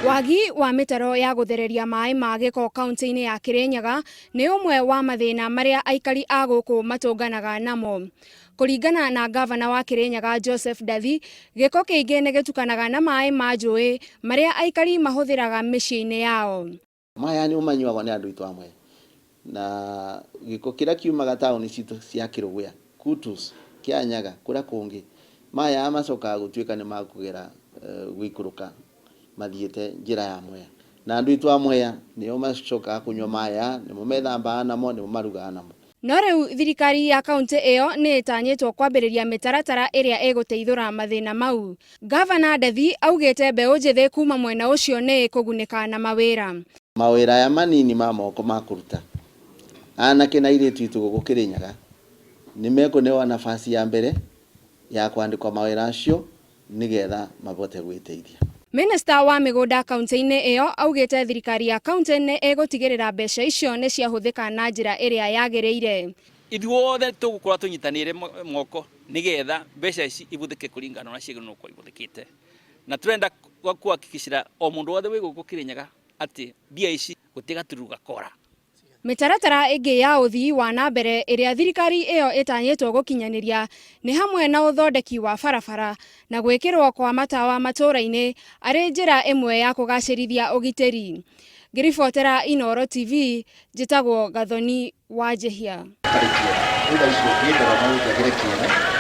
Wagi wa mĩtaro ya gũthereria maĩ ma gĩko kaunti-inĩ ya Kirinyaga nĩ ũmwe wa mathĩna marĩa aikari a gũkũ matũnganaga namo. Kũringana na ngavana wa Kirinyaga Joseph Ndathi, gĩko kĩingĩ nĩ gĩtukanaga na maĩ ma njũĩ marĩa aikari mahũthĩraga mĩciĩ-inĩ yao. Maya nĩmo manyuagwo nĩ andũ aitũ amwe na gĩko kĩrĩa kiumaga taũni citũ cia Kĩrũgũya, Kutus, Kĩanyaga, kũrĩa kũngĩ, maya macokaga gũtuĩka nĩ makũgera gũikũrũka mathiĩte njĩra ya Mwea. Na andũ aitũ a Mwea nĩo macokaga kũnyua maya, nĩmo methambaga namo, nĩmo marugaga namo. No rĩu thirikari ya kaunti ĩyo nĩ ĩtanyĩtwo kwambĩrĩria mĩtaratara ĩrĩa ĩgũteithũra mathĩna mau. Ngavana Ndathi augĩte mbeũ njĩthĩ kuma mwena ũcio nĩ ĩkũgunĩka na mawĩra. Mawĩra aya manini ma moko ma kũruta anake na airĩtu aitũ gũkũ Kĩrĩnyaga nĩ mekũnewa nabasi ya mbere ya kwandĩkwa mawĩra acio nĩgetha mabote gwĩteithia. Minista wa mĩgũnda kaunti-inĩ ĩyo augĩte thirikari ya kaunti nĩ ĩgũtigĩrĩra mbeca icio nĩ ciahũthĩka na njĩra ĩrĩa yagĩrĩire. Ithuothe tũgũkorwo tũnyitanĩire moko nĩgetha mbeca ici ibũthĩke kũringana na ũrĩa ciagĩrĩirwo gũkorwo ibũthĩkĩte, na tũrenda kũhakikicĩra o mũndũ wothe wĩ gũkũ Kĩrĩnyaga atĩ mbia ici gũtirĩ gatururu gakora. Mĩtaratara ĩngĩ ya ũthii wa na mbere ĩrĩa thirikari ĩyo ĩtanyĩtwo gũkinyanĩria nĩ hamwe na ũthondeki wa barabara na gwĩkĩrwo kwa matawa matũũra-inĩ arĩ njĩra ĩmwe ya kũgacĩrithia ũgitĩri. Ngĩribotera Inooro TV, njĩtagwo Gathoni Wanjĩhia. Rĩu thaa ici ũngĩndora no ũnjagĩre kĩene.